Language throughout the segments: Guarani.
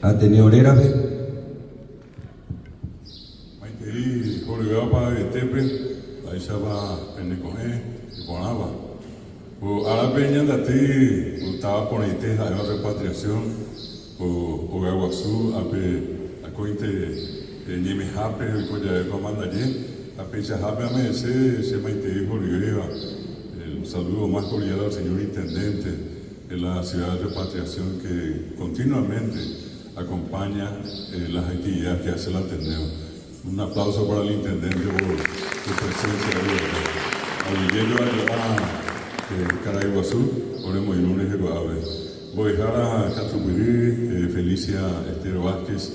Ateneo rérape. Maitei horyvéva pahavetépe, mba'éichapa pene ko'ẽ iporãva. Ko árape ñandaty ko táva porãite ha'éva Repatriación, ko óga guasu ápe akóinte ñeimehápe oiko jave ko amandaje, ha peichahápe ame'ẽse che maitei horyvéva. El saludo más cordial al señor Intendente de la ciudad de Repatriación que continuamente acompaña las actividades que hace el Ateneo. Un aplauso para el Intendente por su presencia hoy acá. Aguyje joajo'a karai guasu oremoirũ rehe ko'ápe. Mbo'ehára katupyry Felicia Estero Vázquez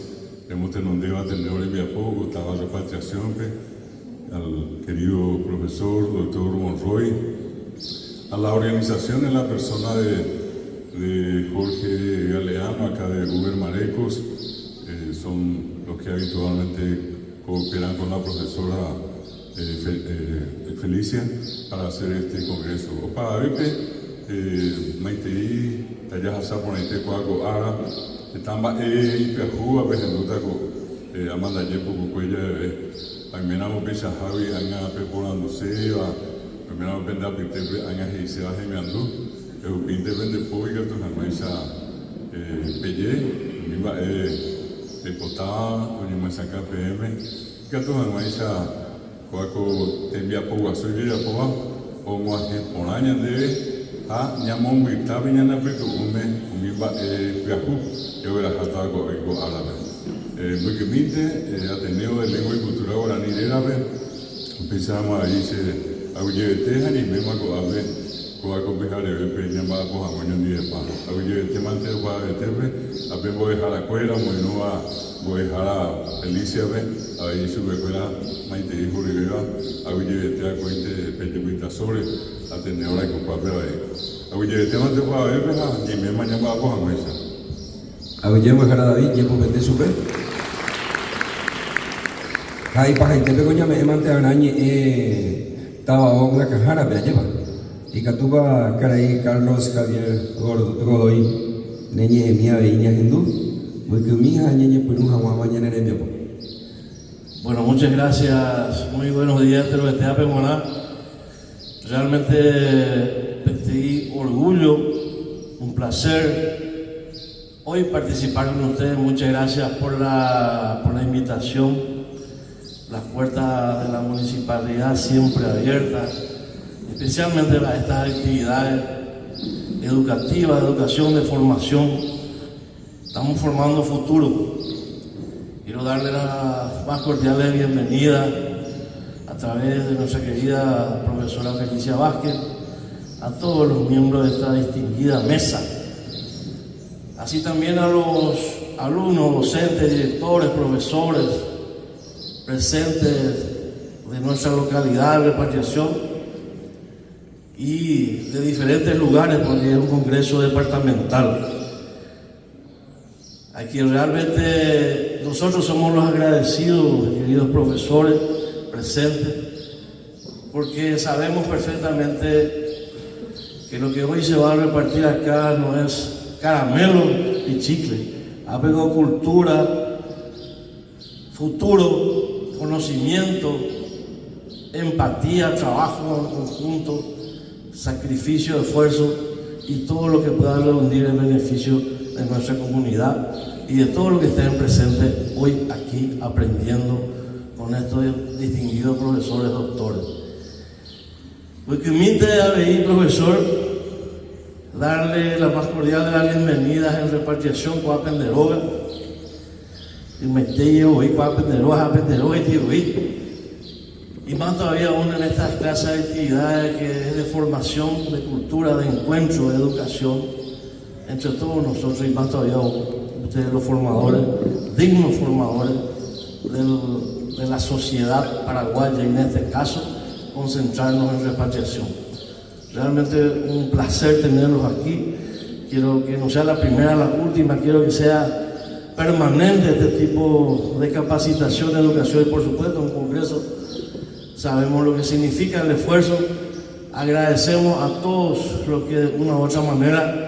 remotenondéva Ateneo rembiapo ko táva Repatriación-pe, al querido profesor doctor Monroy, a la organización en la persona de de Jorge Galeano, acá de Uber Marecos, son los que habitualmente cooperan con la profesora Felicia para hacer este congreso. Opavavépe maitei tajahasa porãite kóa ko ára, heta mba'e ipyahúva pehendúta ko amandaje pukukue javeve. Oiméramo peichahágui ág̃a peporanduséva, oiméramo pende apytépe ág̃a he'iséva hemiandu, Ehupínte pende po ikatu hag̃uáicha peje umi mba'e peipotáva oñemyesakã peẽme, ikatu hag̃uáicha kóva ko tembiapo guasu jajapóva og̃uahẽ porã ñandéve ha ñamombyta pe ñane apytu'ũme umi mba'e pyahu jaguerahátava ko árape. Mbykymínte Ateneo de Lengua y Cultura Guarani rérape, upéicharamo avei che aguyjevete ha ñaiméma ko'ápe. Kóva ko pyharevépe ñamba'apo hag̃ua oñondivepa. Aguyjevete mante opavetépe ha pe mbo'eharakuéra omoirũva mbo'ehára Felicia-pe, avei ichupekuéra maitei horyvéva, aguyjevete akóinte pe jepytasóre Ateneo rayhupápe avei. Aguyjevete mante opavevépe ha ñaiméma ñamba'apo hag̃uáicha. Aguyje mbo'ehára David jepopete chupe. Ha ipahaitépe ko ñame'ẽ mante arã ñe'ẽ. Tavao myakãhárape, ajépa? Ikatúpa karai Carlos Javier Godoy ne ñe'ẽmi avei ñahendu mbykymi ha ñañepyrũ hag̃uáma ñane rembiapo? Bueno, muchas gracias, muy buenos días enterovetéape g̃uarã. Realmente peteĩ orgullo, un placer hoy participar con ustedes. Muchas gracias por la, por la invitación. Las puertas de la municipalidad siempre abiertas, especialmente a estas actividades educativas, de educación, de formación. Estamos formando futuro. Quiero darle las más cordiales bienvenidas a través de nuestra querida profesora Felicia Vázquez, a todos los miembros de esta distinguida mesa, así también a los alumnos, docentes, directores, profesores presentes de nuestra localidad de repatriación y de diferentes lugares, porque es un congreso departamental. A quien realmente nosotros somos los agradecidos, queridos profesores presentes, porque sabemos perfectamente que lo que hoy se va a repartir acá no es caramelo y chicle, ha pegado cultura, futuro, conocimiento, empatía, trabajo en conjunto, sacrificio, esfuerzo y todo lo que pueda redundir en beneficio de nuestra comunidad y de todos los que estén presentes hoy aquí aprendiendo con estos distinguidos profesores doctores. Mbykymi avei profesor darle la más cordial de las bienvenidas en repatriación ko'a pende róga. Ymaite voi ko'a pende róga ha pende róga voi. Y más todavía aún en estas clases de actividades que es de formación, de cultura, de encuentro, de educación entre todos nosotros y más todavía ustedes los formadores, dignos formadores del, de la sociedad paraguaya y en este caso concentrarnos en repatriación. Realmente un placer tenerlos aquí. Quiero que no sea la primera, la última, quiero que sea permanente este tipo de capacitación, educación y por supuesto un congreso. Sabemos lo que significa el esfuerzo. Agradecemos a todos los que de una u otra manera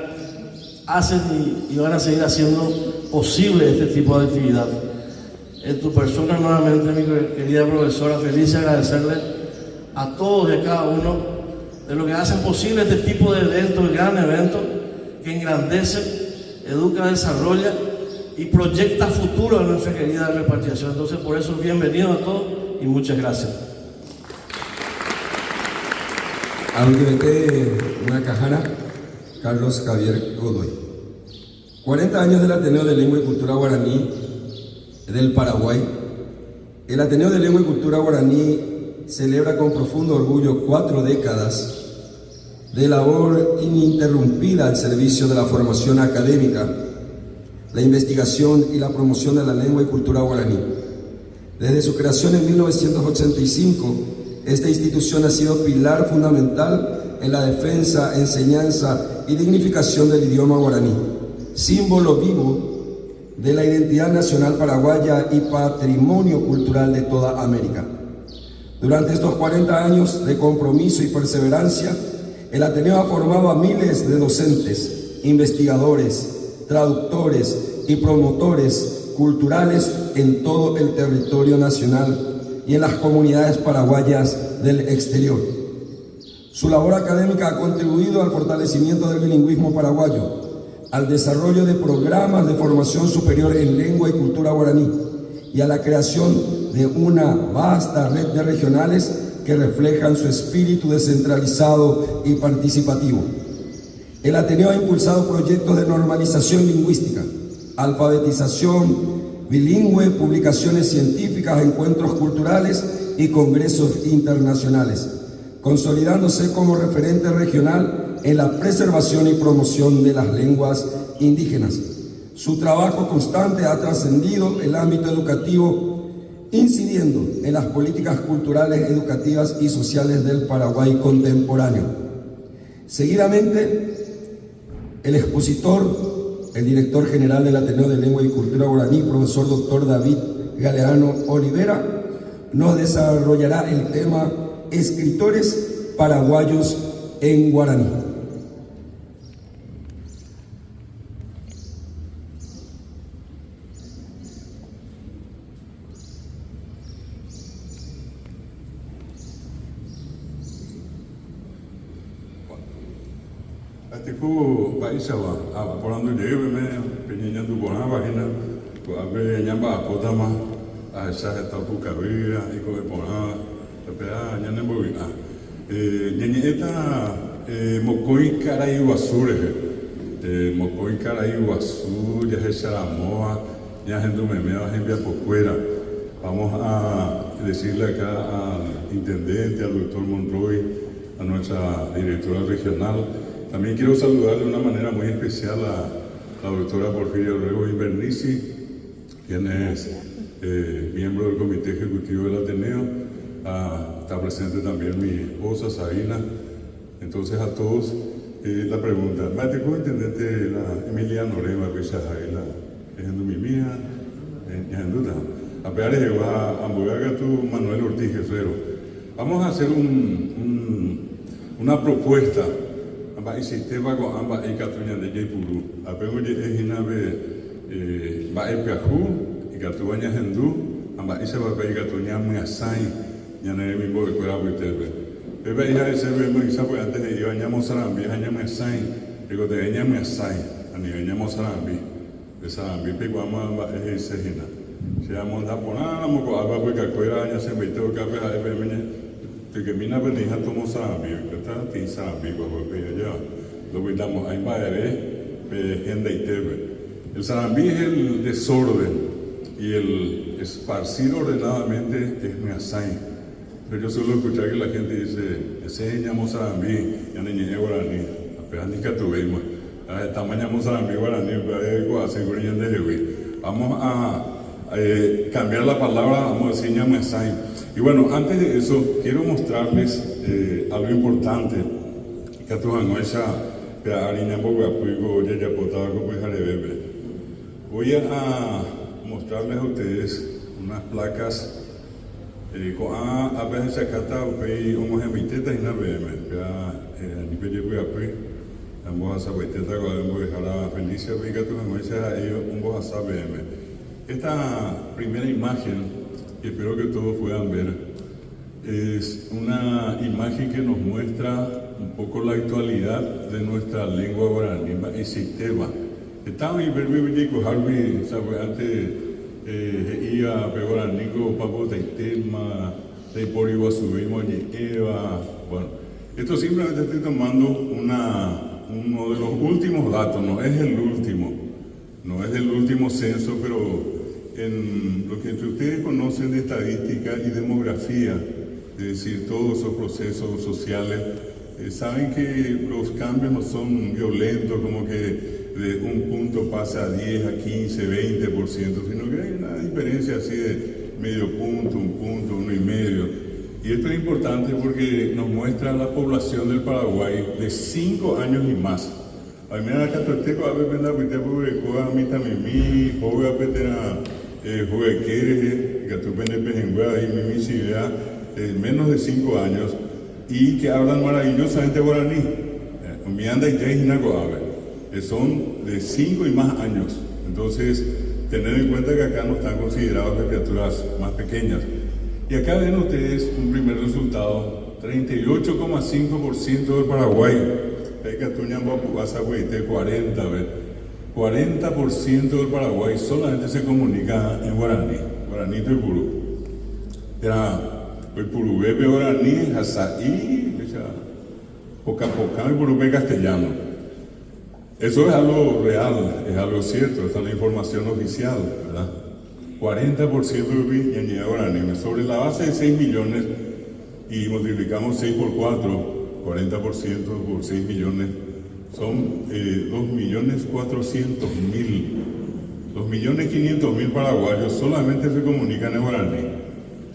hacen y, y van a seguir haciendo posible este tipo de actividad. En tu persona nuevamente, mi querida profesora Felicia, agradecerle a todos y a cada uno de lo que hacen posible este tipo de evento, el gran evento que engrandece, educa, desarrolla y proyecta futuro a nuestra querida repatriación. Entonces, por eso, bienvenido a todos y muchas gracias. Aguyjevete myakãhára Carlos Javier Godoy. 40 años del Ateneo de Lengua y Cultura Guaraní del Paraguay. El Ateneo de Lengua y Cultura Guaraní celebra con profundo orgullo 4 décadas de labor ininterrumpida al servicio de la formación académica, la investigación y la promoción de la lengua y cultura guaraní. Desde su creación en 1985, esta institución ha sido pilar fundamental en la defensa, enseñanza y dignificación del idioma guaraní, símbolo vivo de la identidad nacional paraguaya y patrimonio cultural de toda América. Durante estos 40 años de compromiso y perseverancia, el Ateneo ha formado a miles de docentes, investigadores, traductores y promotores culturales en todo el territorio nacional y en las comunidades paraguayas del exterior. Su labor académica ha contribuido al fortalecimiento del bilingüismo paraguayo, al desarrollo de programas de formación superior en lengua y cultura guaraní y a la creación de una vasta red de regionales que reflejan su espíritu descentralizado y participativo. El Ateneo ha impulsado proyectos de normalización lingüística, alfabetización bilingüe, publicaciones científicas, encuentros culturales y congresos internacionales, consolidándose como referente regional en la preservación y promoción de las lenguas indígenas. Su trabajo constante ha trascendido el ámbito educativo, incidiendo en las políticas culturales, educativas y sociales del Paraguay contemporáneo. Seguidamente, el expositor, el director general del Ateneo de Lengua y Cultura Guaraní, profesor doctor David Galeano Olivera, nos desarrollará el tema Escritores Paraguayos en Guaraní. Atiku mba'éichapa aporandu jey peme peñeñandu porãva hína ko'ápe ñamba'apótama ahecha heta opukavýva iko'ẽ porãva tapéva ñanembovy'a. Ñañe'ẽta mokõi karai guasu rehe. Mokõi karai guasu jahecharamóva ñahendumeméva hembiapokuéra. Vamos a decirle acá al intendente, al doctor Monroy, a nuestra directora regional. También quiero saludar de una manera muy especial a la doctora Porfiria Orrego Invernizzi, quien es miembro del Comité Ejecutivo del Ateneo. Está presente también mi esposa, Sabina. Entonces a todos la pregunta. Mate, ¿cómo intendente la Emilia Norema, que es la mía, A pegar llegó a Amboyaga tu Manuel Ortiz Guerrero. Vamos a hacer una propuesta. Mba'eichaitépa ko'ã mba'e ikatu ñande jaipuru. Ápe oje'e hína pe mba'e pyahu ikatúva ñahendu ha mba'éichapa pe ikatu ñamyasãi ñane remimbo'ekuéra apytépe. Pépe ha'e chéve sapy'ánte he'íva ñamosarambi ha ñamyasãi, tekotevẽ ñamyasãi anive ñamosarambi. Pe sarambi peikuaáma mba'e he'ise hína. Che amonda porãramo ko'ápe apykakuéra ñasẽmbaite okápe ha'e peẽme tykemína peteĩ ha tomosarambi, oikóta peteĩ sarambi kuakuépe aja ndopytamo'ãi mba'eve pe hendaitépe. El sarambi es el desorden y el esparcir ordenadamente es myasãi. Pero yo suelo escuchar que la gente dice, enseñamos sarambi, ñane ñe'ẽ guaraní, apenas ndikatuvéima. Estamos ñamosarambi guaraní, seguro ñandehegui. Vamos a cambiar la palabra, vamos a decir ñamyasãi. Y bueno, antes de eso, quiero mostrarles algo importante. Katu hag̃uáicha pe ary ñamboguapýko jajapótava ko pyharevépe. Voy a mostrarles a ustedes unas placas ko'ã ápe ahechakáta upéi omohembitéta hína peẽme péva ani pejepy'apy. Ambohasapaitéta ko'ápe mbo'ehára Felicia-pe ikatu hag̃uáicha ha'e ombohasa peẽme. Esta primera imagen, que espero que todos puedan ver, es una imagen que nos muestra un poco la actualidad de nuestra lengua guaraní, mba'eichaitéva. Heta oĩ upépe ojeikohárupi sapy'ánte he'íva pe guaraníko opa potaitéma, ndaipóri guasuvéima oñe'ẽva. Bueno, esto simplemente estoy tomando una, uno de los últimos datos, no es el último, no es el último censo, pero en lo que entre ustedes conocen de estadística y demografía, es decir, todos esos procesos sociales, saben que los cambios no son violentos, como que de un punto pasa a 10, a 15, 20%, sino que hay una diferencia así de medio punto, un punto, uno y medio. Y esto es importante porque nos muestra la población del Paraguay de 5 años y más. Aimérõ katuete ko'ápe pende apytépe oguerekóva mitãmimi, hógape térã hogayke rehe, ikatu pende pehẽngue avei umi michĩvéva menos de cinco años y que hablan maravillosamente guaraní. Umíva ndaijái hína ko'ápe. Son de cinco y más años. Entonces, tener en cuenta que acá no están consideradas las criaturas más pequeñas. Y acá ven ustedes un primer resultado, 38,5% del Paraguay. Ikatu ñamboapu'a sagueite 40, ve. 40% del Paraguay solamente se comunica en guaraní, guaraní toipuru. Térã oipuruve pe guaraní ha sa'i, péicha poka poka oipuru pe castellano. Eso es algo real, es algo cierto, esta es la información oficial, ¿verdad? 40% rupi ñañe'ẽ guaraníme. Sobre la base de 6 millones y multiplicamos 6 por 4, 40% por 6 millones, son 2.400.000. 2.500.000 paraguayos solamente se comunican en guaraní.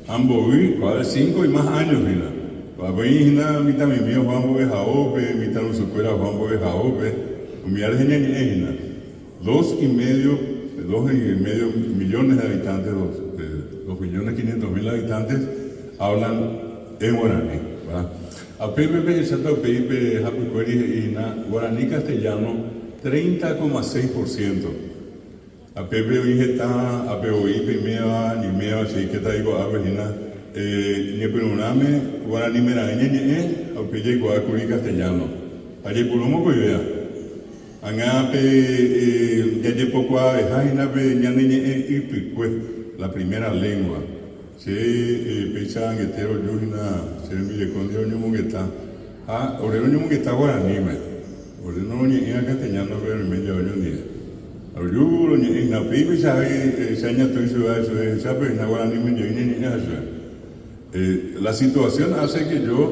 Ambovy, 5 y más años, hína. Avei hína mitãmimi oho ambo'ehaópe, mitãrusukuéra oho ambo'ehaópe, umi ára ñañe'ẽ hína. Dos y medio, dos y medio millones de habitantes, 2.500.000 habitantes hablan en guaraní, ¿verdad? A pépe pehecháta upéi pe hapykuéri he'i hína guaraní castellano 30,6%. A pépe oĩ heta ape voi peiméva, ñaiméva, che ikéta aikuaápe hína ñepyrũrãme guaraníme raẽ ñañe'ẽ ha upéi jaikuaa kuri castellano. Ha jaipuru mokõivéva. Ág̃a pe jajepokuaaveha hína pe ñane ñe'ẽ ypykue, la primera lengua. Che péicha angete roju hína che rembireko ndive roñomongeta ha ore roñomongeta guaraníme. Ore noroñe'ẽva castellano-pe roime jave oñondive. Roju roñe'ẽ hína upéi péicha avei che añatõi chupe ha chupe hechápe hína guaraníme jey ñañe'ẽ ha chupe. La situación hace que yo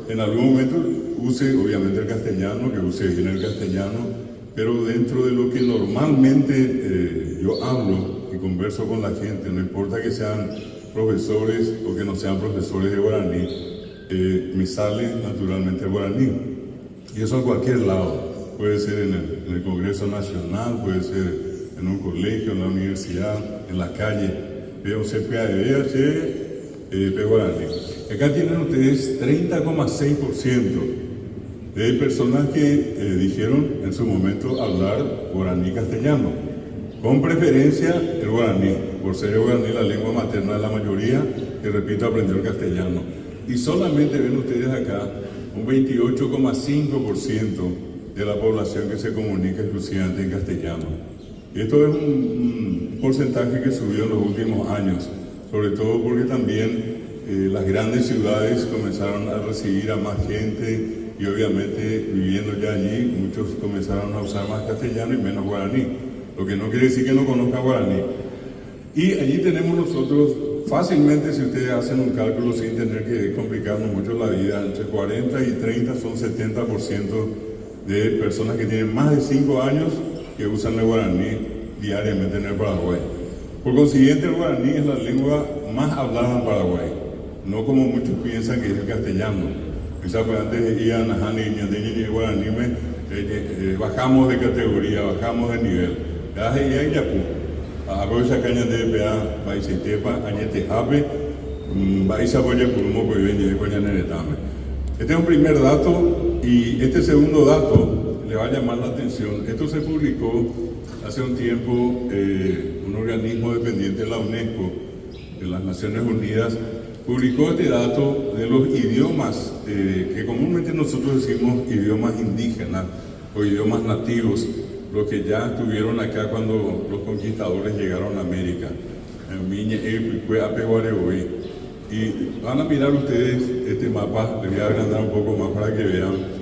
en algún momento use obviamente el castellano, que use bien el castellano, pero dentro de lo que normalmente yo hablo y converso con la gente, no importa que sean profesores o que no sean profesores de guaraní, me sale naturalmente el guaraní. Y eso en cualquier lado, puede ser en el Congreso Nacional, puede ser en un colegio, en la universidad, en la calle. Veo CPAED, P guaraní. Acá tienen ustedes 30,6% de personas que dijeron en su momento hablar guaraní castellano, con preferencia el guaraní, por ser el guaraní la lengua materna de la mayoría, que repito, aprendió el castellano. Y solamente ven ustedes acá un 28,5% de la población que se comunica exclusivamente en castellano. Y esto es un porcentaje que subió en los últimos años, sobre todo porque también las grandes ciudades comenzaron a recibir a más gente y obviamente viviendo ya allí muchos comenzaron a usar más castellano y menos guaraní, lo que no quiere decir que no conozcan guaraní. Y allí tenemos nosotros fácilmente, si ustedes hacen un cálculo sin tener que complicarnos mucho la vida, entre 40 y 30 son 70% de personas que tienen más de 5 años que usan el guaraní diariamente en el Paraguay. Por consiguiente, el guaraní es la lengua más hablada en Paraguay, no como muchos piensan que es el castellano. Quizás pues antes iban a Jani, Ñandeñi, y guaraní, bajamos de categoría, bajamos de nivel. Ya se iba en Yapú. Aprovecha caña de PA, Baisetepa, Añetejape, Baisaboya, Purumo, Coibeñe, Coñaneretame. Este es un primer dato y este segundo dato le va a llamar la atención. Esto se publicó hace un tiempo, un organismo dependiente de la UNESCO, de las Naciones Unidas, publicó este dato de los idiomas que comúnmente nosotros decimos idiomas indígenas o idiomas nativos, los que ya estuvieron acá cuando los conquistadores llegaron a América. Y van a mirar ustedes este mapa, les voy a agrandar un poco más para que vean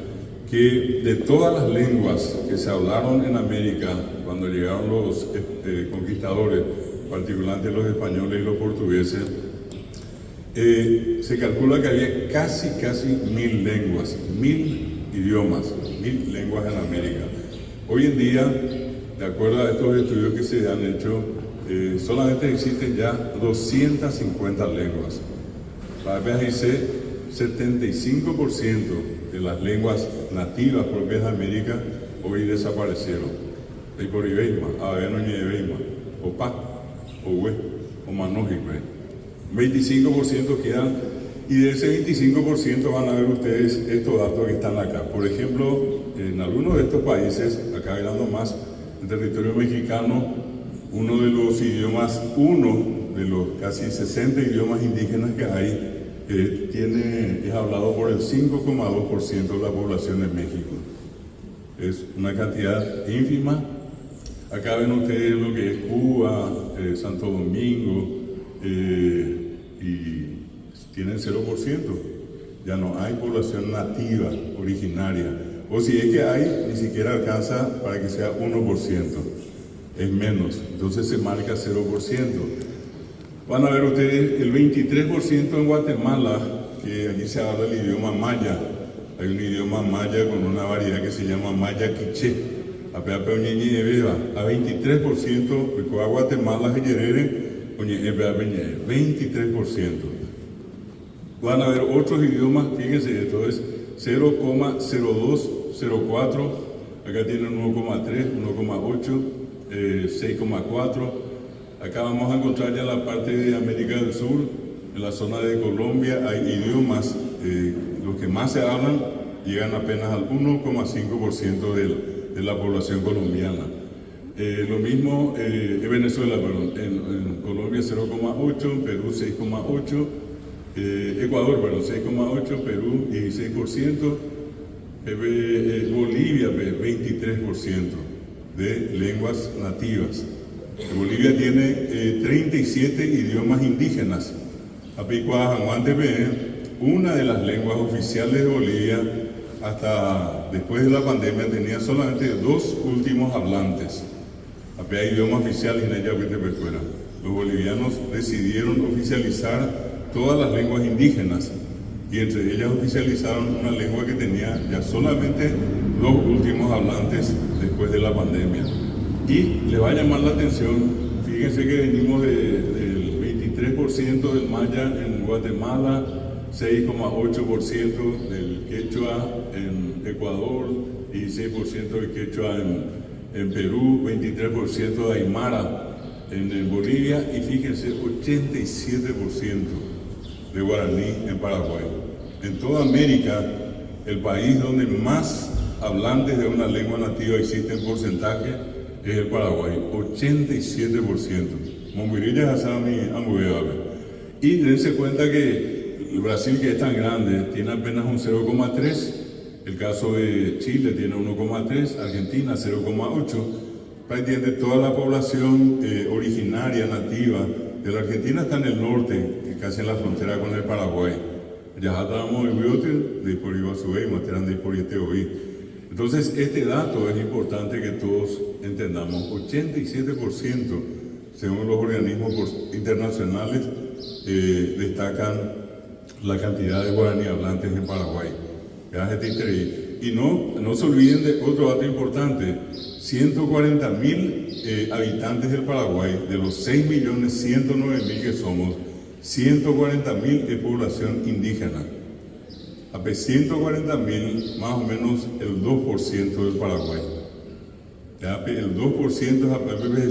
que de todas las lenguas que se hablaron en América cuando llegaron los conquistadores, particularmente los españoles y los portugueses, se calcula que había casi 1000 lenguas, 1000 idiomas, 1000 lenguas en América. Hoy en día, de acuerdo a estos estudios que se han hecho, solamente existen ya 250 lenguas. La dice 75% de las lenguas nativas propias de América hoy desaparecieron. Y por Ibeima, Abenoñe o Pa, o Hue, o Manojicue. 25% quedan, y de ese 25% van a ver ustedes estos datos que están acá. Por ejemplo, en algunos de estos países, acá hablando más, en territorio mexicano, uno de los idiomas, uno de los casi 60 idiomas indígenas que hay, es hablado por el 5,2% de la población de México. Es una cantidad ínfima. Acá ven ustedes lo que es Cuba, Santo Domingo, y tienen 0%. Ya no hay población nativa, originaria. O si es que hay, ni siquiera alcanza para que sea 1%. Es menos, entonces se marca 0%. Van a ver ustedes el 23% en Guatemala, que allí se habla el idioma maya. Hay un idioma maya con una variedad que se llama maya quiché. A 23%, porque a Guatemala, 23%. Van a ver otros idiomas, fíjense, esto es 0,0204, acá tienen 1,3, 1,8, 6,4. Acá vamos a encontrar ya la parte de América del Sur, en la zona de Colombia hay idiomas, los que más se hablan llegan apenas al 1,5% de la población colombiana. Lo mismo en Venezuela, perdón, en Colombia 0,8, en Perú 6,8, Ecuador, perdón, 6,8, Perú 16%, Bolivia 23% de lenguas nativas. Bolivia tiene 37 idiomas indígenas. Una de las lenguas oficiales de Bolivia, hasta después de la pandemia, tenía solamente 2 últimos hablantes. Hay idioma oficial en ella. Los bolivianos decidieron oficializar todas las lenguas indígenas y entre ellas oficializaron una lengua que tenía ya solamente 2 últimos hablantes después de la pandemia. Y le va a llamar la atención, fíjense que venimos del 23% del maya en Guatemala, 6,8% del quechua en Ecuador, 16% del quechua en Perú, 23% de aymara en Bolivia y fíjense, 87% de guaraní en Paraguay. En toda América, el país donde más hablantes de una lengua nativa existen en porcentaje es el Paraguay, 87%. Y dense cuenta que el Brasil, que es tan grande, tiene apenas un 0,3%. El caso de Chile tiene 1,3%, Argentina 0,8%. Prácticamente toda la población originaria, nativa de la Argentina está en el norte, casi en la frontera con el Paraguay. Ya estábamos en Biote, de por Iguazú, y más de por Iteoí. Entonces, este dato es importante que todos entendamos. 87%, según los organismos internacionales, destacan la cantidad de guaraní hablantes en Paraguay. Y no se olviden de otro dato importante: 140.000 habitantes del Paraguay, de los 6.109.000 que somos, 140.000 es población indígena. A 140.000, más o menos el 2% del Paraguay. Ya, el 2% es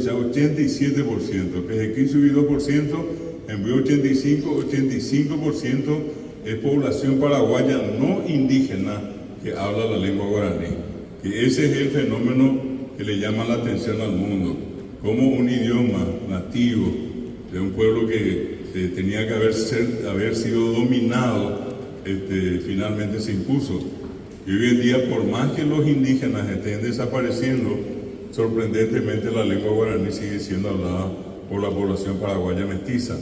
a 87%. PGQ subió 2%, envió 85, 85% es población paraguaya no indígena que habla la lengua guaraní. Que ese es el fenómeno que le llama la atención al mundo, como un idioma nativo de un pueblo que eh, tenía que haber, ser, haber sido dominado, este, finalmente se impuso. Y hoy en día, por más que los indígenas estén desapareciendo, sorprendentemente la lengua guaraní sigue siendo hablada por la población paraguaya mestiza.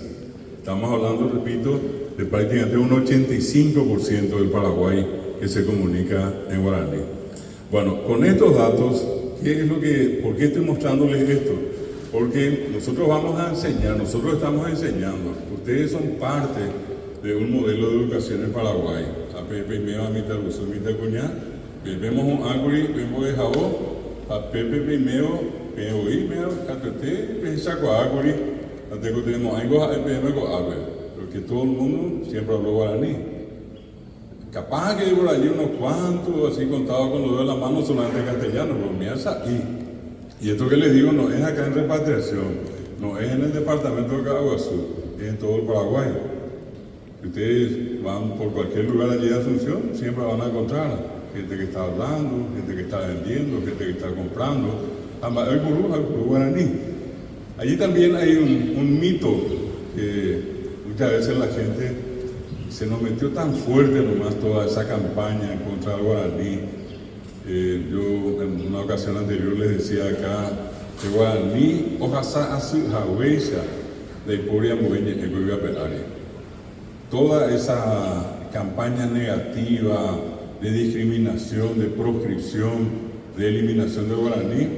Estamos hablando, repito, de prácticamente un 85% del Paraguay que se comunica en guaraní. Bueno, con estos datos, ¿qué es lo que, ¿por qué estoy mostrándoles esto? Porque nosotros vamos a enseñar, nosotros estamos enseñando, ustedes son parte de un modelo de educación en Paraguay. A Pepe primero a mitad mitad cuñá, vemos un ánguri, vemos de jabón, a Pepe primero, POI, meo, catete, pe saco ánguri, antes que tenemos algo a PM con porque todo el mundo siempre habló guaraní. Capaz que hay por allí unos cuantos, así contado con los dedos de la mano, solamente en castellano, pero miensa y. Y esto que les digo no es acá en repatriación, no es en el departamento de Caaguazú, es en todo el Paraguay. Si ustedes van por cualquier lugar allí de Asunción, siempre van a encontrar gente que está hablando, gente que está vendiendo, gente que está comprando. Guaraní. Allí también hay un, un mito que muchas veces la gente se nos metió tan fuerte nomás toda esa campaña en contra del guaraní. Eh, yo en una ocasión anterior les decía acá que guaraní ohasa asy haguéicha ndaipóri ambue ñe'ẽ ko yvy ape ári. Toda esa campaña negativa de discriminación, de proscripción, de eliminación del guaraní,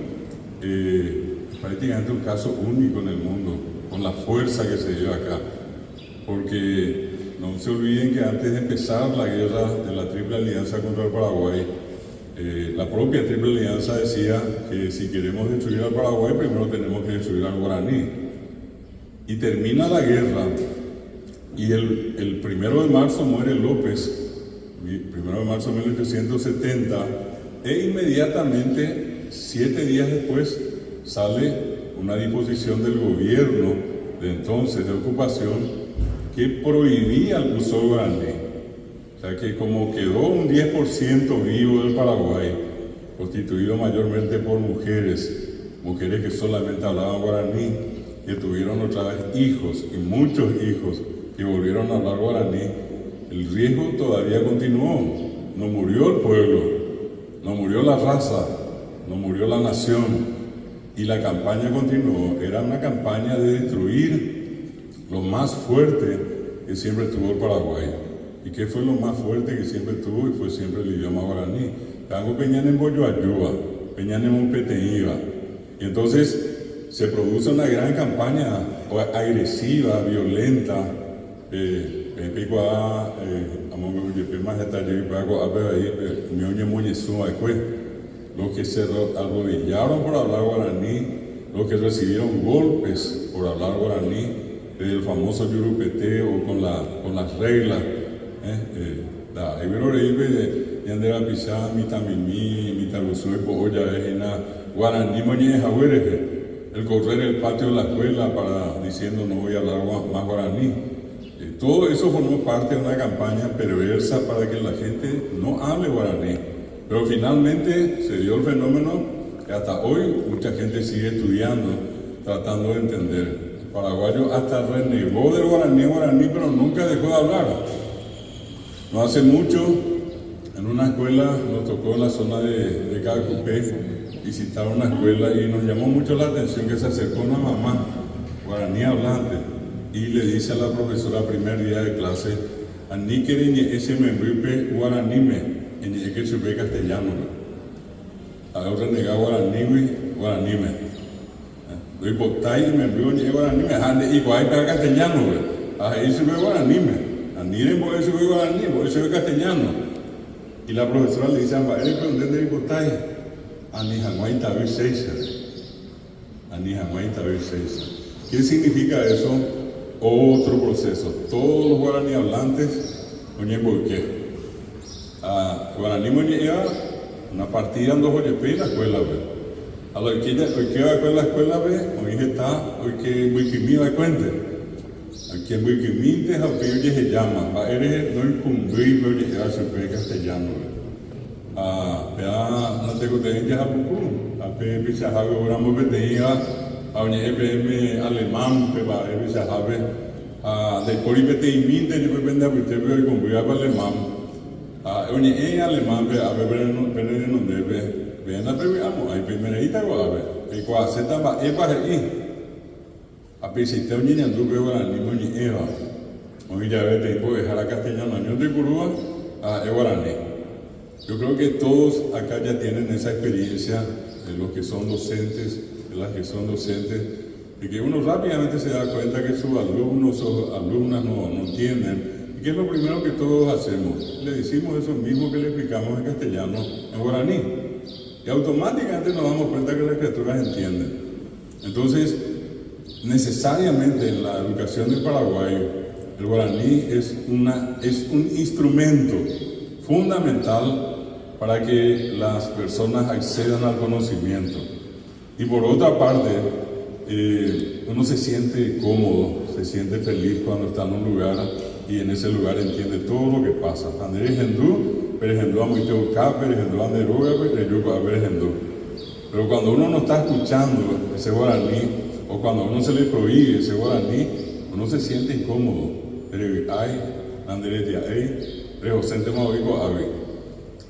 eh, prácticamente un caso único en el mundo, con la fuerza que se dio acá. Porque no se olviden que antes de empezar la guerra de la Triple Alianza contra el Paraguay, eh, la propia Triple Alianza decía que si queremos destruir al Paraguay, primero tenemos que destruir al guaraní. Y termina la guerra, y el, el primero de marzo muere López, primero de marzo de 1870, e inmediatamente, 7 días después, sale una disposición del gobierno de entonces de ocupación que prohibía el uso del guaraní. O sea que como quedó un 10% vivo del Paraguay, constituido mayormente por mujeres, mujeres que solamente hablaban guaraní, que tuvieron otra vez hijos y muchos hijos que volvieron a hablar guaraní, el riesgo todavía continuó. No murió el pueblo, no murió la raza, no murió la nación y la campaña continuó. Era una campaña de destruir lo más fuerte que siempre tuvo el Paraguay. ¿Y qué fue lo más fuerte que siempre tuvo? Y fue siempre el idioma guaraní. Tango Peñán en Boyoayúa, Peñán en Mopeteíba. Y entonces se produce una gran campaña agresiva, violenta. Eh, los que se arrodillaron por hablar guaraní, los que recibieron golpes por hablar guaraní, el famoso yurupete o con, la, con las reglas. Eh, eh, da, ñande rapicha mitãmimi, mitãrusu oipo'o jave hína guaraní moñe'ẽhague rehe, el correr el patio de la escuela para diciendo no voy a hablar más guaraní. Eh, todo eso formó parte de una campaña perversa para que la gente no hable guaraní. Pero finalmente se dio el fenómeno que hasta hoy mucha gente sigue estudiando, tratando de entender. El paraguayo hasta renegó del guaraní, guaraní, pero nunca dejó de hablar. No hace mucho, en una escuela, nos tocó en la zona de, de Caacupé visitar una escuela y nos llamó mucho la atención que se acercó una mamá guaraní hablante y le dice a la profesora primer día de clase, aníke reñe'ẽ che membýpe guaraníme, eñe'ẽke chupe castellano-pe. Ha'e orrenega guaranígui guaraníme. Ndoipotái imemby oñe'ẽ guaraníme ha nde'ikuaái péva castellano-pe, ha he'i chupe guaraníme. Ani rembo'e chupe guarani, embo'e chupe castellano. Y la profesora le dice, ha mba'érepa nde ndereipotái ani hag̃ua itavy chéicha. Ani hag̃ua itavy chéicha. Qué significa eso? Otro proceso. Todos los guarani hablantes oñemboyke. Ha guaraníme oñe'ẽva una partida ndohojepéi la escuela-pe. Ha la oike oike va'ekue la escuela-pe oĩ heta oike mbykymi va'ekuénte. Oike mbykymínte ha upéi ojehejáma. Mba'e rehe ndoikũmbýi pe oje'éva chupe castellano-pe. Ha pe. Ja natekotevẽi jahapuku, ha pe peichahágui oúramo peteĩva ha oñe'ẽ peẽme alemán-pe mba'e peichahápe, ha ndaipóri peteĩmínte jepe pende apytépe oikũmbýva pe alemán, ha oñe'ẽ alemán-pe ápe pene renondépe, peẽ ndapevy'amo'ãi, peimereíta ko'ápe, peikuaaséta mba'épa he'i. Ha peichaite oñeñandu pe guaraníme oñe'ẽva, oĩ jave peteĩ mbo'ehára castellano añónte oipurúva ha ha'e guarani. Yo creo que todos acá ya tienen esa experiencia, de los que son docentes, de las que son docentes, de que uno rápidamente se da cuenta que sus alumnos o alumnas no, no entienden. ¿Y qué es lo primero que todos hacemos? Le decimos eso mismo que le explicamos en castellano, en guaraní. Y automáticamente nos damos cuenta que las criaturas entienden. Entonces, necesariamente en la educación del Paraguay, el guaraní es, una, es un instrumento fundamental para que las personas accedan al conocimiento. Y por otra parte, eh, uno se siente cómodo, se siente feliz cuando está en un lugar y en ese lugar entiende todo lo que pasa. Andrés Hendú, Perehendú Amoiteuka, Perehendú Anderoga, Pereyuka, Perehendú. Pero cuando uno no está escuchando ese guaraní, o cuando a uno se le prohíbe ese guaraní, uno se siente incómodo. Ay,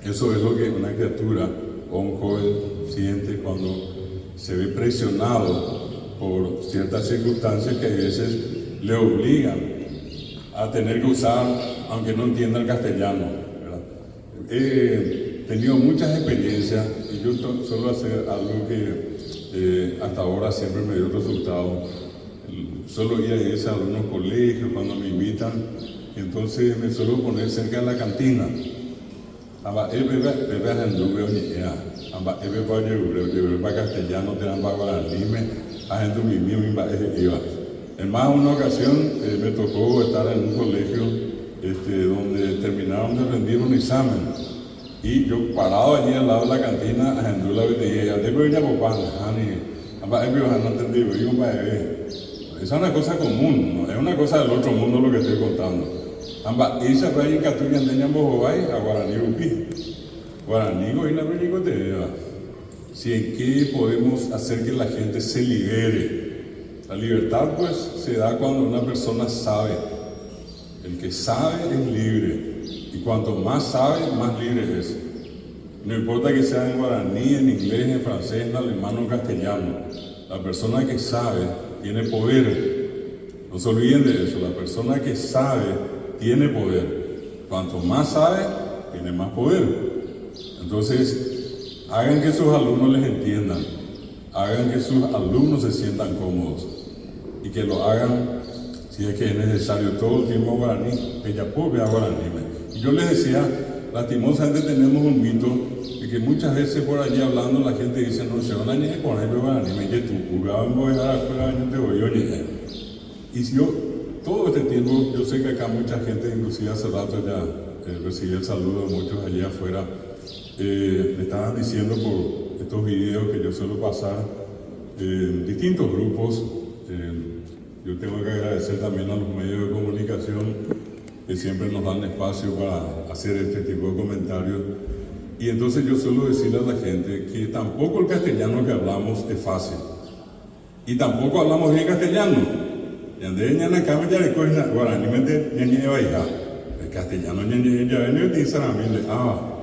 Eso es lo que una criatura o un joven siente cuando se ve presionado por ciertas circunstancias que a veces le obligan a tener que usar, aunque no entienda el castellano. ¿verdad? He tenido muchas experiencias y yo suelo hacer algo que eh, hasta ahora siempre me dio resultado. Suelo ir a veces a algunos colegios cuando me invitan, entonces me suelo poner cerca de la cantina. Ha mba'épepa pépe ahendúpe oñe'ẽva, ha mba'épepa ojerure, ojerurépa castellano térãpa guaraníme, ahendumimi umi mba'e he'íva. En más una ocasión me tocó estar en un colegio este donde terminaron de rendir un examen y yo parado allí al lado de la cantina ahendu la peteĩ he'íva, Ndépa ojapopa? Nahániri. Ha mba'épe oha nontendivoi ko mba'eve. Esa es una cosa común, no es una cosa del otro mundo lo que estoy contando. Ha mba'éichapa ikatu ñande ñambohovái ha guarani rupi. Guaraníko hína pe ñeikotevẽva. Si en qué podemos hacer que la gente se libere. La libertad pues se da cuando una persona sabe. El que sabe es libre. Y cuanto más sabe, más libre es. No importa que sea en guaraní, en inglés, en francés, en alemán o en castellano. La persona que sabe tiene poder. No se olviden de eso. La persona que sabe tiene poder. Cuanto más sabe, tiene más poder. Entonces, hagan que sus alumnos les entiendan. Hagan que sus alumnos se sientan cómodos. Y que lo hagan, si es que es necesario, todo el tiempo guaraní. Pejapópe guaraníme. Y yo les decía, lastimosamente tenemos un mito de que muchas veces por allí hablando la gente dice, no se van a ni poner guaraníme, que tú Y si yo, todo este tiempo, yo sé que acá mucha gente, inclusive hace rato ya eh, recibí el saludo de muchos allí afuera, eh, me estaban diciendo por estos videos que yo suelo pasar en distintos grupos. Eh, yo tengo que agradecer también a los medios de comunicación que siempre nos dan espacio para hacer este tipo de comentarios. Y entonces yo suelo decirle a la gente que tampoco el castellano que hablamos es fácil. Y tampoco hablamos bien castellano. Ñande ñane akãme jareko hína guaranímente ñañe'ẽvaiha. El castellano ñañe'ẽ jave ñoitĩ sarambí nde'áva.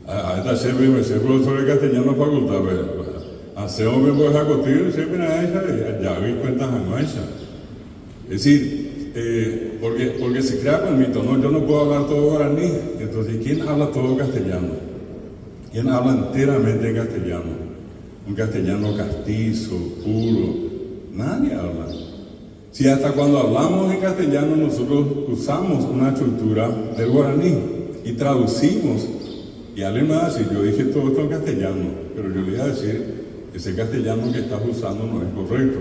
Ha'éta chéve che profesor de castellano facultad-pe. Asẽvo pe mbo'ehakoty chéve raẽicha ajavy cuenta hag̃uáicha. Es decir, eh, porque, porque se crea con mito, no, yo no puedo hablar todo guaraní. Entonces, ¿quién habla todo castellano? ¿Quién habla enteramente en castellano? Un castellano castizo, puro. Nadie habla. Si hasta cuando hablamos en castellano nosotros usamos una estructura del guaraní y traducimos, y alguien me va a decir, yo dije todo esto en castellano, pero yo le voy a decir, ese castellano que estás usando no es correcto.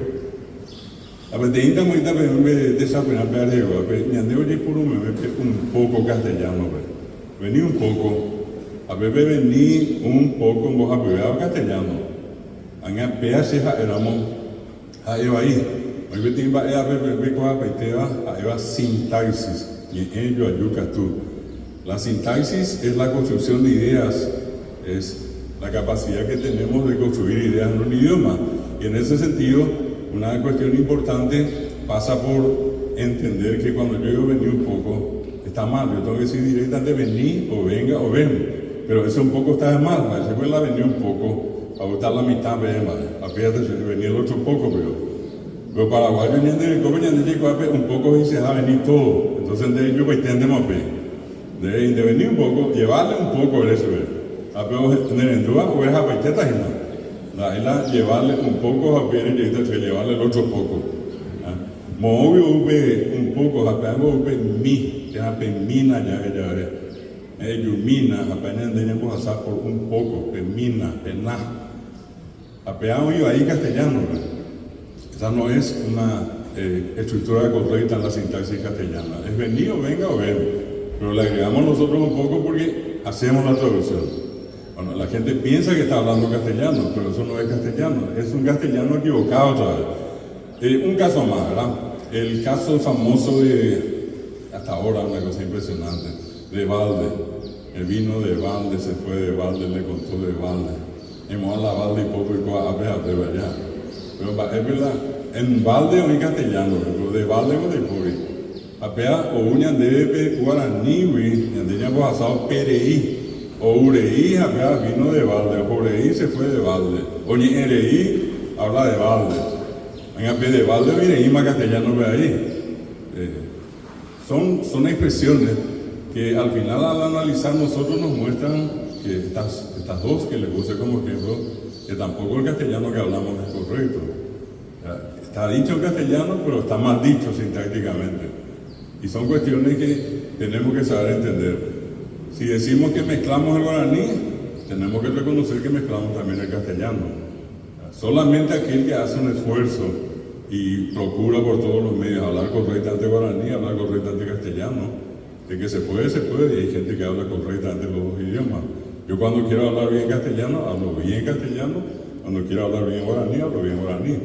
La peteĩnte amoĩta peẽme techapyrã pe areguápe, ñande ojeipurumeme pe un poco castellano-pe. Vení un poco, ha pe vení un poco mbohapyvéva castellano. Ág̃a péa che ha'éramo ha'e vai. Oĩ peteĩ mba'e ápe pe peikuaapaitéva ha'éva sintaxis, ñe'ẽ joaju katu. La sintaxis es la construcción de ideas. Es la capacidad que tenemos de construir ideas en un idioma. Y en ese sentido, una cuestión importante pasa por entender que cuando yo digo vení un poco, está mal. Yo tengo que decir directamente vení o venga o ven. Pero eso un poco está mal. Se puede la venir un poco, a botar la mitad, ven, vale. Apiate, venir el otro poco, pero paraguayo un poco y se va a venir todo. Entonces de ello pues entendemos de venir un poco, llevarle un poco eso, a pero o es a la la llevarle un poco a llevarle el otro poco. Movio un poco, a upe mi, ya mina ya ya yumina, apenas tenemos a por un poco, pemina, pená. Apeamos ahí castellano. Esa no es una estructura correcta en la sintaxis castellana. Es venir o venga o ven. Pero le agregamos nosotros un poco porque hacemos la traducción. Bueno, la gente piensa que está hablando castellano, pero eso no es castellano. Es un castellano equivocado otra vez. Un caso más, ¿verdad? El caso famoso de, hasta ahora, una cosa impresionante, de Valde. El vino de Valde, se fue de Valde, le contó de Valde. Hemos hablado Valde y poco y a ver, allá. Pero es verdad, en Valde o en castellano, pero de Valde o de Puri. Apea o uñan de guaraní, ñande asado pereí. O ureí, apea vino de Valde, o ureí se fue de Valde. O ñereí habla de Valde. En de Valde o ireí más castellano ve ahí. Son expresiones que al final al analizar nosotros nos muestran que estas dos que les puse como ejemplo, que tampoco el castellano que hablamos es correcto. Está dicho en castellano, pero está mal dicho sintácticamente. Y son cuestiones que tenemos que saber entender. Si decimos que mezclamos el guaraní, tenemos que reconocer que mezclamos también el castellano. Solamente aquel que hace un esfuerzo y procura por todos los medios hablar correctamente guaraní, hablar correctamente castellano, de que se puede, y hay gente que habla correctamente los dos idiomas. Yo cuando quiero hablar bien castellano, hablo bien castellano, cuando quiero hablar bien guaraní, hablo bien guaraní.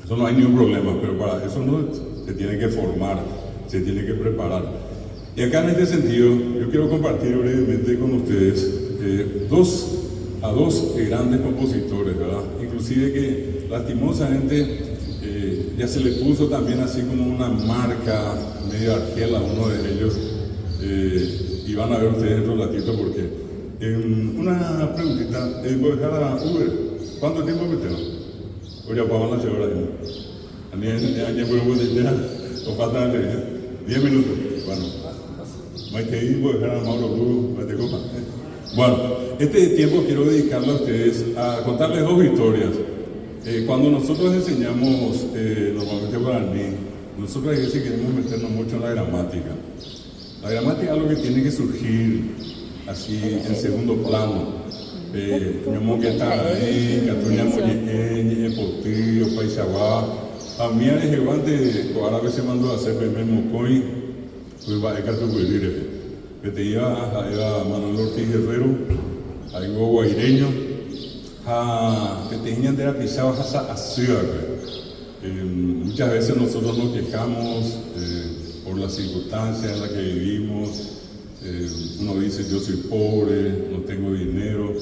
Eso no hay ningún problema, pero para eso no se tiene que formar, se tiene que preparar. Y acá en este sentido, yo quiero compartir brevemente con ustedes a dos grandes compositores, ¿verdad? Inclusive que lastimosamente ya se le puso también así como una marca medio argela a uno de ellos, y van a ver ustedes otro ratito porque. Una preguntita, voy a dejar a Uber, ¿cuánto tiempo me tengo? Oye, apagamos la hora. A mí ya faltan 10 minutos. Bueno, voy a dejar a Mauro Lugo, copa. Bueno, este tiempo quiero dedicarlo a ustedes a contarles dos historias. Cuando nosotros enseñamos normalmente guaraní, nosotros a veces queremos meternos mucho en la gramática. La gramática es algo que tiene que surgir así en segundo plano. A mí árabe se mandó a hacer pues va a que te iba Manuel Ortiz Guerrero, algo guaireño, que te de la pisaba Muchas veces nosotros nos quejamos por las circunstancias en las que vivimos. Uno dice, yo soy pobre, no tengo dinero,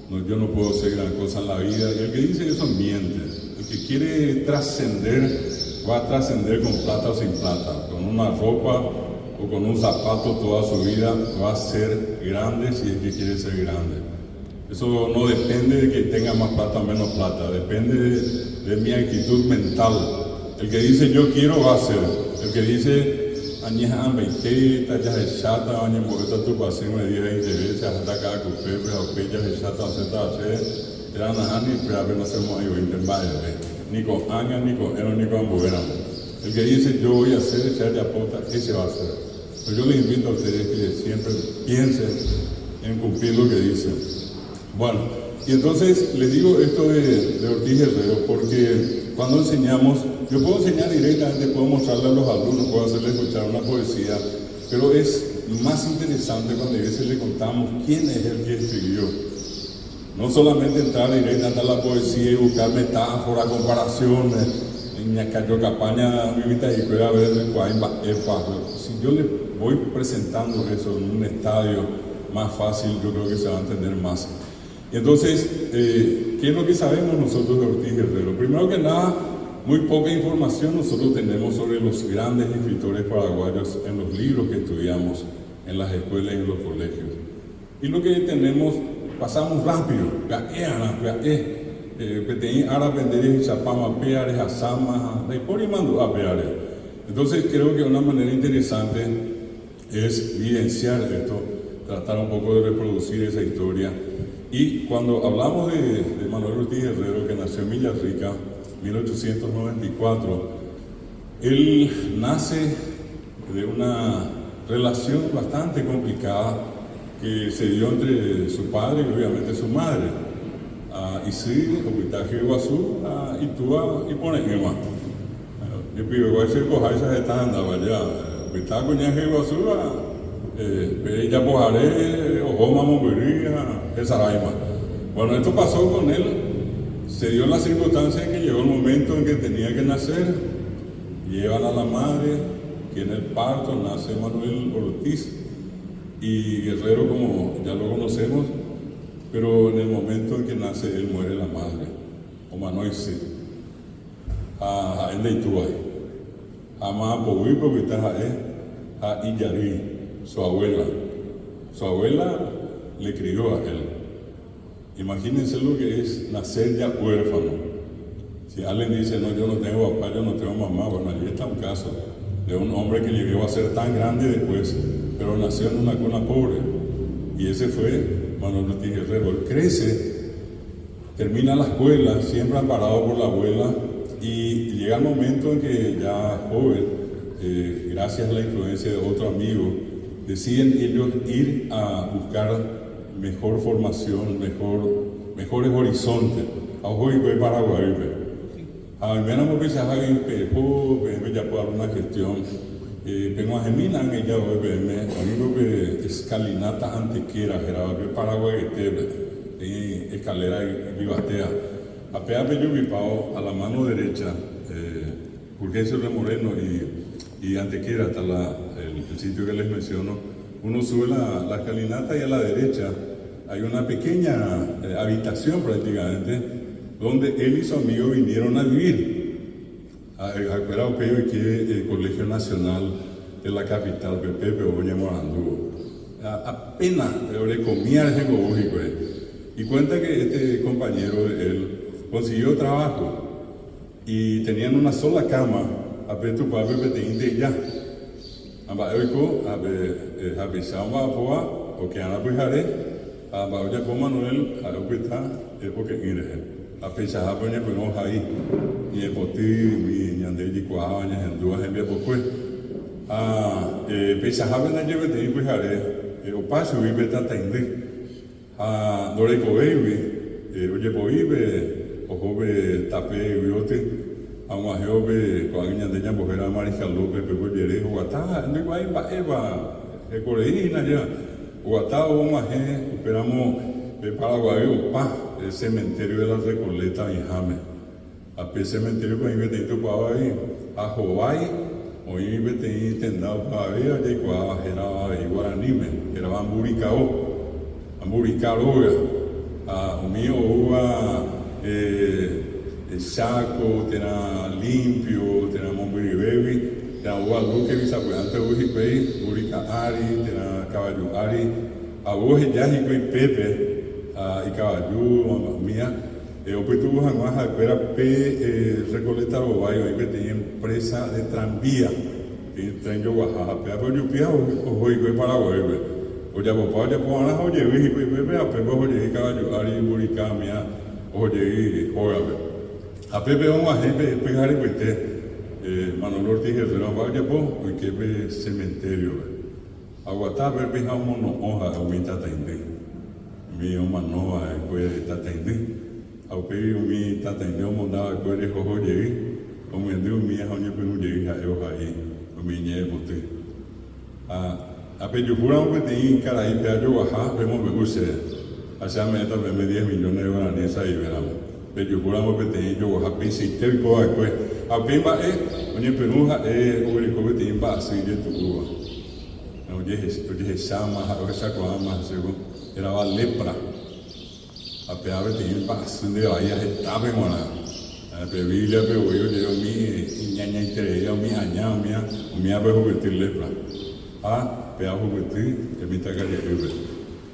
no, yo no puedo hacer gran cosa en la vida. Y el que dice eso miente. El que quiere trascender, va a trascender con plata o sin plata, con una ropa o con un zapato toda su vida, va a ser grande si es que quiere ser grande. Eso no depende de que tenga más plata o menos plata, depende de mi actitud mental. El que dice yo quiero va a ser. El que dice añeja ambeiteta, ya se chata, añemboeta tu pasión, me día y derecha, hasta cada cupé, pero que ya se chata, se ta, se era nahani, pero a ver no hacemos ahí veinte ni con anga, ni con ero, ni con ambuera. El que dice yo voy a hacer, echar de apota, ese va a hacer. Pero yo les invito a ustedes que siempre piensen en cumplir lo que dicen. Bueno, y entonces les digo esto de Ortiz Guerrero porque cuando enseñamos, yo puedo enseñar directamente, puedo mostrarle a los alumnos, puedo hacerles escuchar una poesía, pero es más interesante cuando a veces le contamos quién es el que escribió. No solamente entrar directamente a la poesía y buscar metáforas, comparaciones, en Capaña, mi vida y a ver, si yo le voy presentando eso en un estadio más fácil, yo creo que se va a entender más. Entonces, eh, ¿qué es lo que sabemos nosotros de Ortiz Guerrero? Primero que nada, muy poca información nosotros tenemos sobre los grandes escritores paraguayos en los libros que estudiamos en las escuelas y en los colegios. Y lo que tenemos, pasamos rápido, eh, Entonces creo que una manera interesante es vivenciar esto, tratar un poco de reproducir esa historia. Y cuando hablamos de, Manuel Ortiz Guerrero, que nació en Villarrica, 1894, él nace de una relación bastante complicada que se dio entre su padre y obviamente su madre. Y sí, Guazú, y tú y pone Yo pido igual se coja esa andaba ya. Opita coñaje Guazú, ella pojaré, ojoma mombería, esa Bueno, esto pasó con él. Se dio la circunstancia en que llegó el momento en que tenía que nacer. Llevan a la madre, tiene el parto, nace Manuel Ortiz y Guerrero, como ya lo conocemos, pero en el momento en que nace él muere la madre, o Manuel sí, a él de Ituay, a a Iyari, su abuela. Su abuela le crió a él. Imagínense lo que es nacer ya huérfano. Si alguien dice, no, yo no tengo papá, yo no tengo mamá, bueno, allí está un caso de un hombre que llegó a ser tan grande después, pero nació en una cuna pobre. Y ese fue Manuel Ortiz Guerrero. Él crece, termina la escuela, siempre amparado por la abuela, y llega el momento en que ya joven, eh, gracias a la influencia de otro amigo, deciden ellos ir a buscar mejor formación, mejor, mejores horizontes. A hoy Paraguay. A menos me ya puedo una gestión. Tengo a Gemina en ella me amigo que escalinata antequera, era Paraguay escalera y vivatea. A Pea Pao a la mano derecha, eh, Fulgencio Moreno y, y Antequera, hasta la, el, sitio que les menciono, uno sube la, la escalinata y a la derecha hay una pequeña eh, habitación prácticamente donde él y su amigo vinieron a vivir. A que el Colegio Nacional de la capital, Pepe Morandú. Apenas le comía ese Y cuenta que este compañero de él consiguió trabajo y tenían una sola cama, a tu papi peteinte ya. Amba oiko, a o que ana pujare, a ba con Manuel, a opita, porque ire. A pesar de pues no ahí, y el poti, mi ñande jikuaa, ñahendúa hembiapokue. Ha peichahápe ndaje peteĩ pyhare opa chugui pe tataindy ha ndorekovéigui ojepoípe oho pe tape yvýoty ha og̃uahẽvo pe ko'ág̃a ñande ñambohéra Mariscal López pe ojere oguata ndoikuaái mba'épa hekoreíhína jeva oguata og̃uahẽ upéramo pe Paraguay opa el cementerio de la Recoleta oĩháme ha pe cementerio-pe oĩ peteĩ tupão avei ha hovái oĩ peteĩ tenda opavavéva jaikuaáva hérava avei guaraníme hérava Mburikao Mburika róga ha umi oúva Cháko térã Limpio térã mombyryvégui térã oúva Luque-gui sapy'ánte ou hikuái mburika ári térã kavaju ári ha ou oheja hikuái pépe ha ikavaju umía opytu'u hag̃ua ha'ekuéra pe Recoleta rovái oĩ peteĩ empresa de tranvía peteĩ tren joguaha ha pévape ojupi ha oho hikuái Paraguaýpe ojapopa ojapo'arã ha ojevy hikuái pépe ha pépe ohojey kavaju ári mburika umía ohojey hógape. Ha pépe og̃uahẽ pe pyharekuete Manuel Ortiz Guerrero mba'e ojapo oike pe cementerio-pe. Aguata pépe ha omono'õ ha'e umi tataindy, umi omano va'ekue tataindy, ha upéi umi tataindy omonda va'ekue rehoho jey, omyendy umi ha oñepyrũ jey ha'e ohai umi ñe'ẽpoty. Ha apejuhúramo peteĩ karai pe ajoguaha pemombe'u chéve, ha che ame'ẽta peẽme diez millones de guarani sa'ivéramo. Pejuhúramo peteĩ joguaha peichaite oiko va'ekue, ha upéi mba'e oñepyrũ ha'e oguereko peteĩ mba'asy ijetu'úva. Ojehecháma ha ohechakuaáma hesego hérava lepra. Ha péva peteĩ mba'asy ndevaíva hetápe g̃uarã. Pe Bíbliape voi oje'e umi iñañaitereíva, umi aña, umíva, umívape ohupyty lepra. Ha péva ohupyty pe mitãkaria'ýpe.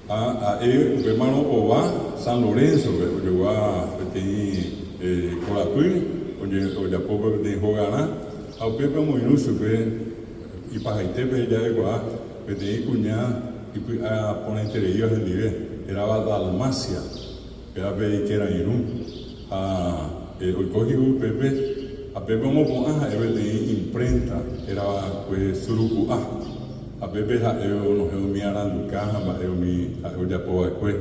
Ha ha'e upémarõ ova San Lorenzo-pe, ojogua peteĩ korapy, ojapo upe peteĩ hogarã, ha upépe omoirũ chupe ipahaitépe ja'ekuaa peteĩ kuña ipy'a porãitereíva hendive, hérava Dalmacia, péva pe ikerairũ, ha oiko hígui upépe, ha pépe omopu'ã ha'e peteĩ imprenta héravakue Suruku'a. Ha pépe ha'e onohẽ umi aranduka ha mba'e umi ha'e ojapo va'ekue,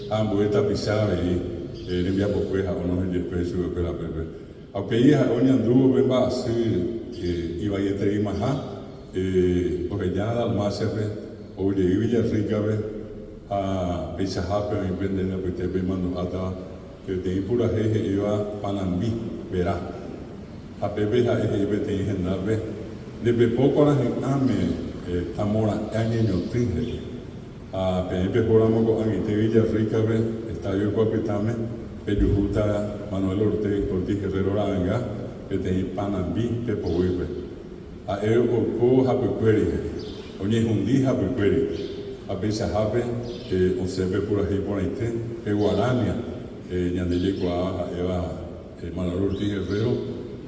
ha ambue tapicha avei rembiapokue ha onohẽ jepe chupekuéra pépe. Ha upéi ha'e oñandúvo pe mba'asy ivaietereimaha, oheja Dalmáciape, ou jey Villarrícape, ha peichahápe oĩ pende apytépe imandu'átava peteĩ purahéi he'íva Panambi vera. Ha pépe ha'e he'i peteĩ hendápe, Nde pepo kuarahy'ãme tamora'e añeñotỹ, he'i. Ha peẽ pehóramo ko'ag̃aite Villarrícape, Estadio Ikuapytãme, pejuhúta Manuel Ortiz Guerrero ra'ãnga peteĩ panambi pepoguýpe. Ha'e oiko hapykuéri, he'i. Oñehundi hapykuéri. Ha peichahápe osẽ pe purahéi porãite, pe guarania ñande jaikuaáva ha'éva Manuel Ortiz Guerrero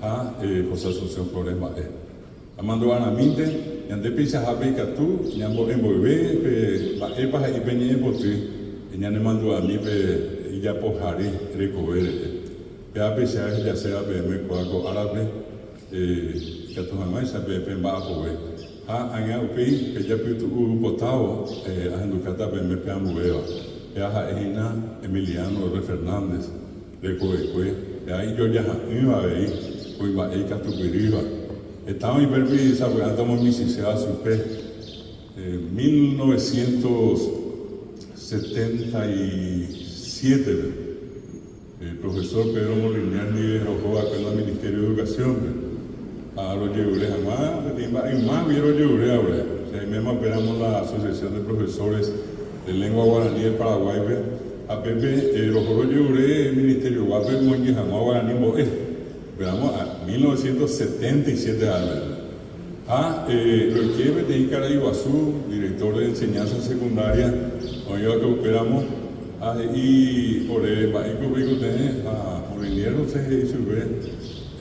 ha José Asunción Flores mba'e. Amandu'arãmínte, ñande peichahápe ikatu ñambo'e mboyve pe mba'épa he'i pe ñe'ẽpoty ñanemandu'ami pe ijapohare rekove rehe. Péva peicha ahejaséva peẽme kóa ko árape ikatu hag̃uáicha pe pemba'apove. Ha ág̃a upéi pejapytu'u potávo ahendukáta peẽme pe ambuéva. Péva ha'e hína Emiliano R. Fernández. Rekovekue, ha ijojaha'ỹva avei kuimba'e ikatupyrýva. Heta oĩ pérupi sapy'ánte omomichĩséva chupe. 1977-pe, profesor Pedro Molinier ndive roho va'ekue la Ministerio de Educación-pe, ha rojerure hag̃ua peteĩ mba'e ymágui rojerure ore. Che aiméma upéramo la Asociación de Profesores de Lengua Guaraní del Paraguay-pe, Ha pépe roho rojerure ministerio-guápe omoinge hag̃ua guarani mbo'e, upéramo 1977 árape. Ha roike peteĩ karai guasu, director de enseñanza secundaria, oĩva'ekue upéramo, ha he'i ore mba'éiko peikotevẽ, ha Molinier osẽ he'i chupe,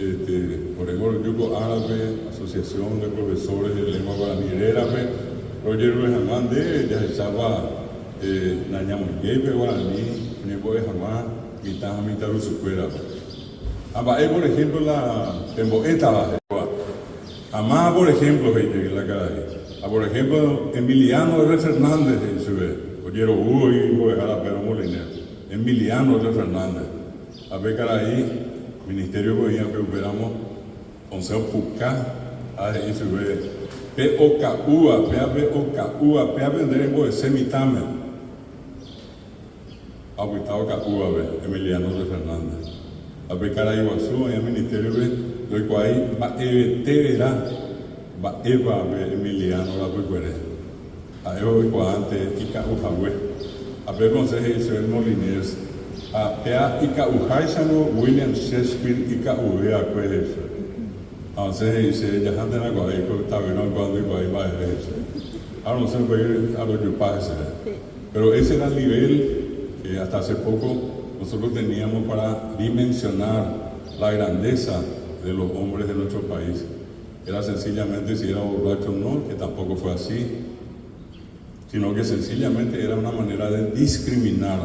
este, ore roju ko árape Asociación de Profesores de Lengua Guarani rérape, rojerure hag̃ua nde jahechápa Nañamoingéi pe guarani oñembo'e hag̃ua mitã ha mitãrusukuérape. Ha mba'e por ejemplo la pembo'étava he'íva. Ha máva por ejemplo he'i jey la karai. Ha por ejemplo Emiliano R. Fernández he'i chupe, ojerovu oĩ mbo'ehára Pedro Moliner. Emiliano R. Fernández. Ha pe karai ministerio-pe oĩvape upéramo Osẽ opuka ha he'i chupe, Pe oka'úva, péa pe oka'úva, péa pe nde rembo'ese mitãme. Ha opyta oka'úvape, Emiliano de Fernández. Ha pe karai guasu oĩva ministerio-pe ndoikuaái mba'evete vera mba'épa pe Emiliano rapykuere. Ha'e oikuaánte ika'u hague. Ha pépe osẽ he'i chupe Moliniers, Ha péa ika'uháicharõ William Shakespeare ika'uve akue he'i chupe. Ha osẽ he'i che, Jahántena ko'águi ko tavyra oikuaa ndoikuaái mba'eve he'i chupe. Ha rosẽ upégui ha rojupa heseve. Pero ese era el nivel que hasta hace poco nosotros teníamos para dimensionar la grandeza de los hombres de nuestro país. Era sencillamente si era borracho o no, que tampoco fue así, sino que sencillamente era una manera de discriminar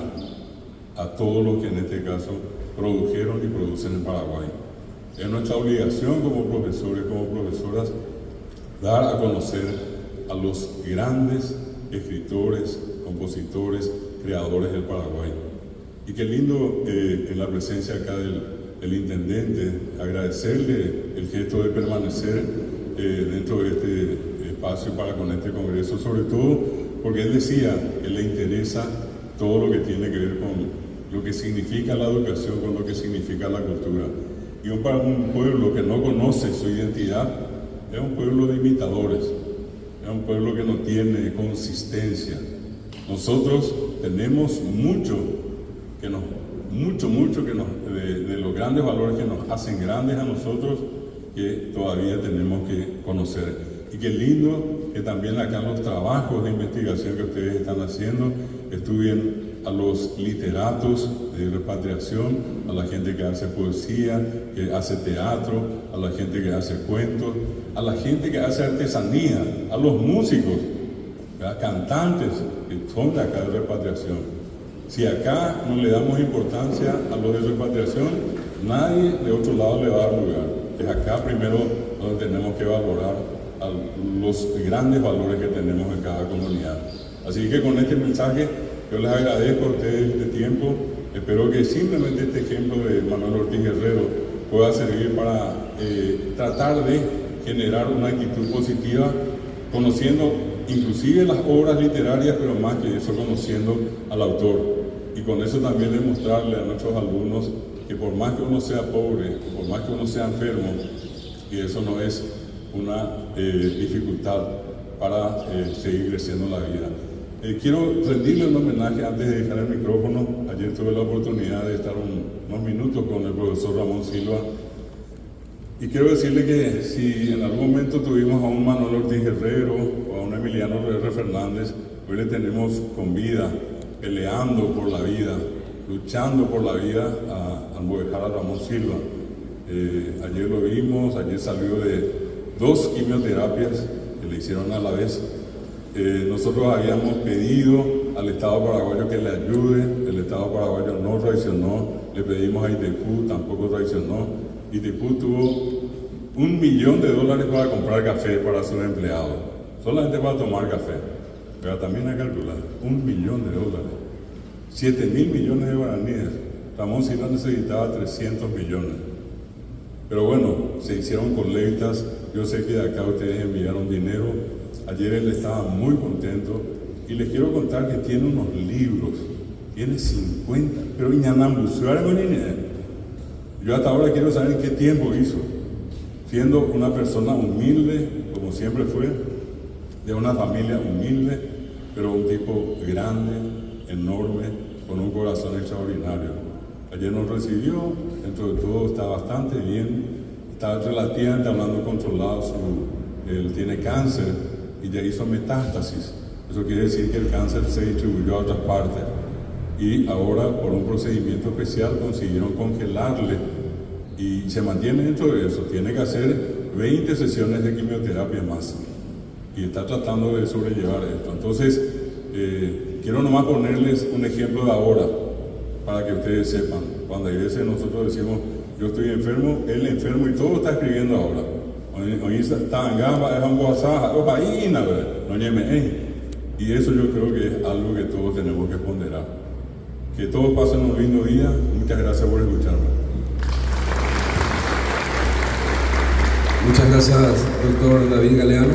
a todos los que en este caso produjeron y producen en Paraguay. Es nuestra obligación como profesores, como profesoras, dar a conocer a los grandes escritores, compositores, creadores del Paraguay. Y qué lindo eh, en la presencia acá del, del intendente, agradecerle el gesto de permanecer eh, dentro de este espacio para con este congreso, sobre todo porque él decía que le interesa todo lo que tiene que ver con lo que significa la educación, con lo que significa la cultura. Y un, para un pueblo que no conoce su identidad, es un pueblo de imitadores. Es un pueblo que no tiene consistencia. Nosotros tenemos mucho, que nos, mucho, mucho que nos, de, de los grandes valores que nos hacen grandes a nosotros, que todavía tenemos que conocer. Y qué lindo que también acá los trabajos de investigación que ustedes están haciendo estudien a los literatos de repatriación, a la gente que hace poesía, que hace teatro, a la gente que hace cuentos, a la gente que hace artesanía, a los músicos, ¿verdad? Cantantes que son de acá de repatriación. Si acá no le damos importancia a los de repatriación, nadie de otro lado le va a dar lugar. Es acá primero donde tenemos que valorar a los grandes valores que tenemos en cada comunidad. Así que con este mensaje yo les agradezco a ustedes este tiempo. Espero que simplemente este ejemplo de Manuel Ortiz Guerrero pueda servir para tratar de generar una actitud positiva, conociendo inclusive las obras literarias, pero más que eso, conociendo al autor. Y con eso también demostrarle a nuestros alumnos que por más que uno sea pobre, por más que uno sea enfermo, y eso no es una dificultad para seguir creciendo en la vida. Quiero rendirle un homenaje antes de dejar el micrófono. Ayer tuve la oportunidad de estar unos minutos con el profesor Ramón Silva y quiero decirle que si en algún momento tuvimos a un Manuel Ortiz Guerrero o a un Emiliano R. Fernández, hoy le tenemos con vida, peleando por la vida, luchando por la vida al Mbo'ehára Ramón Silva. Ayer lo vimos, ayer salió de 2 quimioterapias que le hicieron a la vez. Nosotros habíamos pedido al Estado paraguayo que le ayude, el Estado paraguayo no reaccionó, le pedimos a Itaipú, tampoco reaccionó. Itaipú tuvo un millón de dólares para comprar café para sus empleados, solamente para tomar café. Pero también hay que calcular, un millón de dólares, 7.000 millones de guaraníes. Ramón Silva necesitaba 300 millones. Pero bueno, se hicieron colectas, yo sé que de acá ustedes enviaron dinero. Ayer él estaba muy contento y les quiero contar que tiene unos libros, tiene 50, pero yo hasta ahora quiero saber en qué tiempo hizo, siendo una persona humilde, como siempre fue, de una familia humilde, pero un tipo grande, enorme, con un corazón extraordinario. Ayer nos recibió, dentro de todo está bastante bien, está relativamente hablando controlado, él tiene cáncer y ya hizo metástasis. Eso quiere decir que el cáncer se distribuyó a otras partes y ahora por un procedimiento especial consiguieron congelarle y se mantiene dentro de eso. Tiene que hacer 20 sesiones de quimioterapia más y está tratando de sobrellevar esto. Entonces, quiero nomás ponerles un ejemplo de ahora para que ustedes sepan. Cuando hay veces nosotros decimos, yo estoy enfermo, él enfermo y todo está escribiendo ahora. Hoy está en gamba, es un WhatsApp, es ahí, ¿verdad? No, ni me, eh. Y eso yo creo que es algo que todos tenemos que ponderar. Que todos pasen un lindo día. Muchas gracias por escucharme. Muchas gracias, doctor David Galeano.